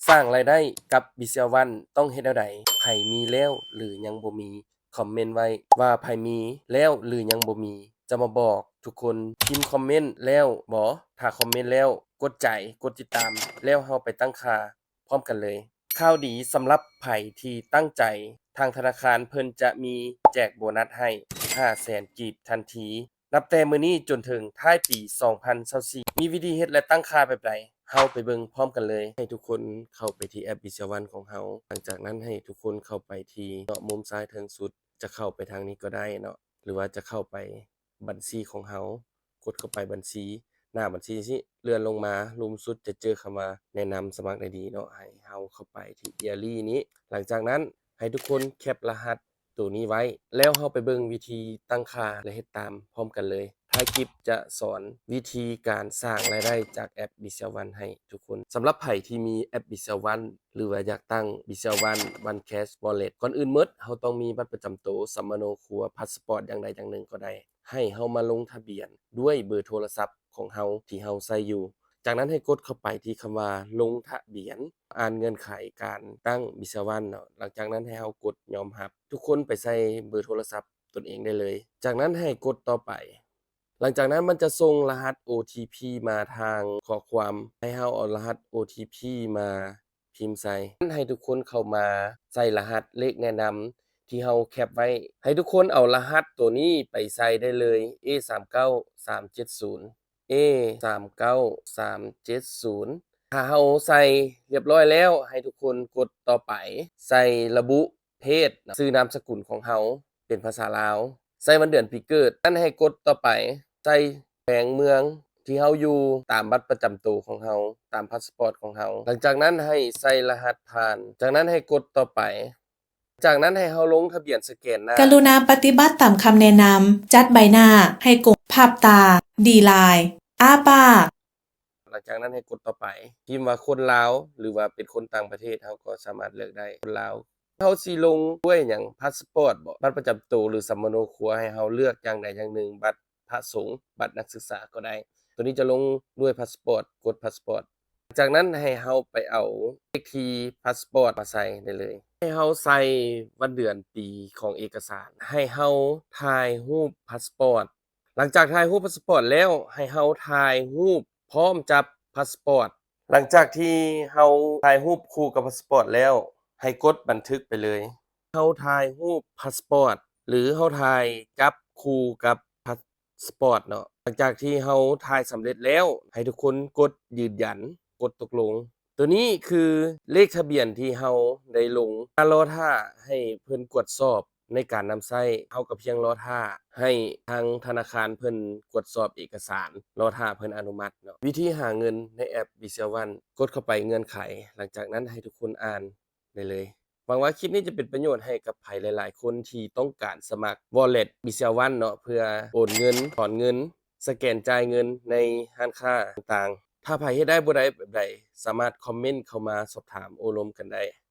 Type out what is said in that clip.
ສ້າງລາຍໄດ້ກັບ Visual One ຕ້ອງເຮັດແນວໃດ? ໃຜມີແລ້ວ ຫຼື ຍັງບໍ່ມີ? ຄອມເມັນໄວ້ວ່າໃຜມີແລ້ວ ຫຼື ຍັງບໍ່ມີ ຈະມາບອກທຸກຄົນ. ພິມຄອມເມັນແລ້ວບໍ? ຖ້າຄອມເມັນແລ້ວ ກົດໃຈ ກົດຕິດຕາມ ແລ້ວເຮົາໄປຕັ້ງຄ່າ ພ້ອມກັນເລີຍ. ຂ່າວດີສຳລັບໃຜທີ່ຕັ້ງໃຈ, ທາງທະນາຄານເພິ່ນຈະມີແຈກໂບນັດໃຫ້ຫ້າແສນກີບທັນທີ ນັບແຕ່ມື້ນີ້ຈົນເຖິງທ້າຍປີສອງພັນຊາວສີ່. ມີວິທີເຮັດ ແລະ ຕັ້ງຄ່າແບບໃດ? ເຮົາໄປເບິ່ງພ້ອມກັນເລີຍ. ໃຫ້ທຸກຄົນເຂົ້າໄປທີ່ແອັບ Visual One ຂອງເຮົາ. ຫຼັງຈາກນັ້ນໃຫ້ທຸກຄົນເຂົ້າໄປທີ່ເນາະ ມຸມຊ້າຍເທິງສຸດ, ຈະເຂົ້າໄປທາງນີ້ກໍໄດ້ເນາະ ຫຼືວ່າຈະເຂົ້າໄປບັນຊີຂອງເຮົາ. ກົດເຂົ້າໄປບັນຊີ, ໜ້າບັນຊີຊີ້ ເລື່ອນລົງມາລຸ່ມສຸດຈະເຈີຄຳວ່າແນະນຳສະໝັກໄດ້ດີເນາະ, ໃຫ້ເຮົາເຂົ້າໄປທີ່ Yearly ນີ້. ຫຼັງຈາກນັ້ນໃຫ້ທຸກຄົນແຄປລະຫັດໂຕນີ້ໄວ້ ແລ້ວເຮົາໄປເບິ່ງວິທີຕັ້ງຄ່າ ແລະ ເຮັດຕາມພ້ອມກັນເລີຍ. ທ້າຍຄລິບຈະສອນວິທີການສ້າງລາຍໄດ້ຈາກແອັບ Visual One ໃຫ້ທຸກຄົນ. ສຳລັບໃຜທີ່ມີແອັບ Visual One ຫຼືວ່າຢາກຕັ້ງ Visual One One Cash Wallet, ກ່ອນອື່ນໝົດເຮົາຕ້ອງມີບັດປະຈຳໂຕ, ສຳມະໂນຄົວ, ພາສປອດ ຢ່າງໃດຢ່າງໜຶ່ງກໍໄດ້. ໃຫ້ເຮົາມາລົງທະບຽນດ້ວຍເບີໂທລະສັບຂອງເຮົາທີ່ເຮົາໃຊ້ຢູ່. ຈາກນັ້ນໃຫ້ກົດເຂົ້າໄປທີ່ຄຳວ່າລົງທະບຽນ, ອ່ານເງື່ອນໄຂການຕັ້ງ Visual One ເນາະ. ຫຼັງຈາກນັ້ນໃຫ້ເຮົາກົດຍອມຮັບ. ທຸກຄົນໄປໃສ່ເບີໂທລະສັບຕົນເອງໄດ້ເລີຍ. ຈາກນັ້ນໃຫ້ກົດຕໍ່ໄປ. ຫຼັງຈາກນັ້ນມັນຈະສົ່ງລະຫັດ ໂອທີພີ ມາທາງຂໍ້ຄວາມ, ໃຫ້ເຮົາເອົາລະຫັດ ໂອທີພີ ມາພິມໃສ່. ໃຫ້ທຸກຄົນເຂົ້າມາໃສ່ລະຫັດເລກແນະນຳທີ່ເຮົາແຄປໄວ້. ໃຫ້ທຸກຄົນເອົາລະຫັດໂຕນີ້ໄປໃສ່ໄດ້ເລີຍ, ເອ ສາມເກົ້າສາມເຈັດສູນ ເອ ສາມເກົ້າສາມເຈັດສູນ. ຖ້າເຮົາໃສ່ຮຽບຮ້ອຍແລ້ວ, ໃຫ້ທຸກຄົນກົດຕໍ່ໄປ, ໃສ່ລະບຸເພດ, ຊື່ນາມສະກຸນຂອງເຮົາເປັນພາສາລາວ, ໃສ່ວັນເດືອນປີເກີດ. ນັ້ນໃຫ້ກົດຕໍ່ໄປ, ໃສ່ແຂວງເມືອງທີ່ເຮົາຢູ່ຕາມບັດປະຈຳໂຕຂອງເຮົາ, ຕາມພາສປອດຂອງເຮົາ. ຫຼັງຈາກນັ້ນໃຫ້ໃສ່ລະຫັດຜ່ານ, ຈາກນັ້ນໃຫ້ກົດຕໍ່ໄປ. ຈາກນັ້ນໃຫ້ເຮົາລົງທະບຽນສະແກນໜ້າ. ກະລຸນາປະຕິບັດຕາມຄຳແນະນຳ, ຈັດໃບໜ້າໃຫ້ກົງ, ພັບຕາ, ດີລາຍ, ອ້າປາກ. ຫຼັງຈາກນັ້ນໃຫ້ກົດຕໍ່ໄປ, ພິມວ່າຄົນລາວ ຫຼືວ່າເປັນຄົນຕ່າງປະເທດ ເຮົາກໍສາມາດເລືອກໄດ້, ຄົນລາວ. ເຮົາຊິລົງດ້ວຍຫຍັງ? ພາສປອດບໍ? ບັດປະຈຳໂຕ ຫຼື ສຳມະໂນຄົວ? ໃຫ້ເຮົາເລືອກຢ່າງໃດຢ່າງໜຶ່ງ, ບັດພະສົງ, ບັດນັກສຶກສາກໍໄດ້. ໂຕນີ້ຈະລົງດ້ວຍພາສປອດ, ກົດພາສປອດ. ຈາກນັ້ນໃຫ້ເຮົາໄປເອົາເລກທີພາສປອດມາໃສ່ໄດ້ເລີຍ. ໃຫ້ເຮົາໃສ່ວັນເດືອນປີຂອງເອກະສານ. ໃຫ້ເຮົາຖ່າຍຮູບພາສປອດ. ຫຼັງຈາກຖ່າຍຮູບພາສປອດແລ້ວ, ໃຫ້ເຮົາຖ່າຍຮູບພ້ອມຈັບພາສປອດ. ຫຼັງຈາກທີ່ເຮົາຖ່າຍຮູບຄູ່ກັບພາສປອດແລ້ວ, ໃຫ້ກົດບັນທຶກໄປເລີຍ. ເຮົາຖ່າຍຮູບພາສປອດ ຫຼື ເຮົາຖ່າຍຈັບຄູ່ກັບພາສປອດເນາະ. ຫຼັງຈາກທີ່ເຮົາຖ່າຍສຳເລັດແລ້ວ, ໃຫ້ທຸກຄົນກົດຢືນຢັນ, ກົດຕົກລົງ. ໂຕນີ້ຄືເລກທະບຽນທີ່ເຮົາໄດ້ລົງ. ຖ້າລໍຖ້າໃຫ້ເພິ່ນກວດສອບໃນການນຳໃຊ້, ເຮົາກໍພຽງລໍຖ້າໃຫ້ທາງທະນາຄານເພິ່ນກວດສອບເອກະສານ, ລໍຖ້າເພິ່ນອະນຸມັດເນາະ. ວິທີຫາເງິນໃນແອັບ Visual One, ກົດເຂົ້າໄປເງື່ອນໄຂ, ຫຼັງຈາກນັ້ນໃຫ້ທຸກຄົນອ່ານໄດ້ເລີຍ. ຫວັງວ່າຄລິບນີ້ຈະເປັນປະໂຫຍດໃຫ້ກັບໃຜຫຼາຍໆຄົນທີ່ຕ້ອງການສະໝັກ Wallet Visual One ເນາະ, ເພື່ອໂອນເງິນ, ຖອນເງິນ, ສະແກນຈ່າຍເງິນໃນຮ້ານຄ້າຕ່າງໆ. ຖ້າໃຜເຮັດໄດ້ບໍ່ໄດ້ແບບໃດ, ສາມາດຄອມເມັນເຂົ້າມາສອບຖາມໂອ້ລົມກັນໄດ້.